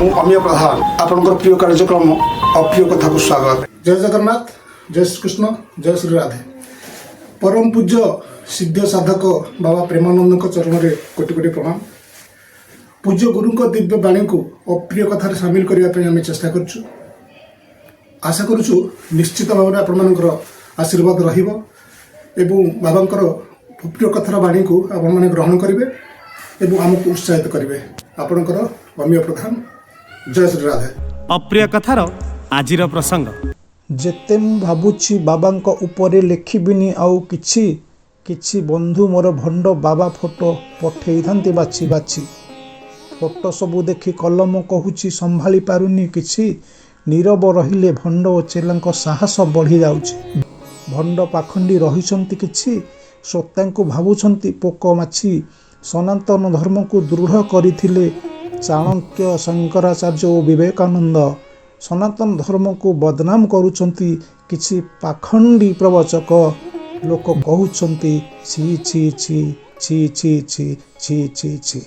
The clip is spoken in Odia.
ମୁଁ ଅମିୟ ପ୍ରଧାନ, ଆପଣଙ୍କର ପ୍ରିୟ କାର୍ଯ୍ୟକ୍ରମ ଅପ୍ରିୟ କଥାକୁ ସ୍ୱାଗତ। ଜୟ ଜଗନ୍ନାଥ, ଜୟ ଶ୍ରୀକୃଷ୍ଣ, ଜୟ ଶ୍ରୀ ରାଧେ। ପରମ ପୂଜ୍ୟ ସିଦ୍ଧ ସାଧକ ବାବା ପ୍ରେମାନନ୍ଦଙ୍କ ଚରଣରେ କୋଟି କୋଟି ପ୍ରଣାମ। ପୂଜ୍ୟ ଗୁରୁଙ୍କ ଦିବ୍ୟ ବାଣୀକୁ ଅପ୍ରିୟ କଥାରେ ସାମିଲ କରିବା ପାଇଁ ଆମେ ଚେଷ୍ଟା କରୁଛୁ। ଆଶା କରୁଛୁ, ନିଶ୍ଚିତ ଭାବରେ ଆପଣମାନଙ୍କର ଆଶୀର୍ବାଦ ରହିବ ଏବଂ ବାବାଙ୍କର ଅପ୍ରିୟ କଥାର ବାଣୀକୁ ଆପଣମାନେ ଗ୍ରହଣ କରିବେ ଏବଂ ଆମକୁ ଉତ୍ସାହିତ କରିବେ। ଆପଣଙ୍କର ଅମିୟ ପ୍ରଧାନ। ଜୟ ଶ୍ରୀ ରାଧେ। ଅପ୍ରିୟ କଥାର ଆଜିର ପ୍ରସଙ୍ଗ। ଯେତେ ମୁଁ ଭାବୁଛି ବାବାଙ୍କ ଉପରେ ଲେଖିବିନି ଆଉ କିଛି, କିଛି ବନ୍ଧୁ ମୋର ଭଣ୍ଡ ବାବା ଫଟୋ ପଠେଇଥାନ୍ତି ବାଛି ବାଛି। ଫଟୋ ସବୁ ଦେଖି କଲମ କହୁଛି, ସମ୍ଭାଳି ପାରୁନି କିଛି। ନୀରବ ରହିଲେ ଭଣ୍ଡ ଓ ଚେଲାଙ୍କ ସାହସ ବଢ଼ିଯାଉଛି। ଭଣ୍ଡ ପାଖଣ୍ଡି ରହିଛନ୍ତି କିଛି, ଶ୍ରୋତାଙ୍କୁ ଭାବୁଛନ୍ତି ପୋକ ମାଛି। ସନାତନ ଧର୍ମକୁ ଦୃଢ଼ କରିଥିଲେ ଚାଣକ୍ୟ, ଶଙ୍କରାଚାର୍ଯ୍ୟ ଓ ବିବେକାନନ୍ଦ। ସନାତନ ଧର୍ମକୁ ବଦନାମ କରୁଛନ୍ତି କିଛି ପାଖଣ୍ଡି ପ୍ରବଚକ। ଲୋକ କହୁଛନ୍ତି, ଛି ଛି ଛି ଛି ଛି ଛି ଛି ଛି ଛି।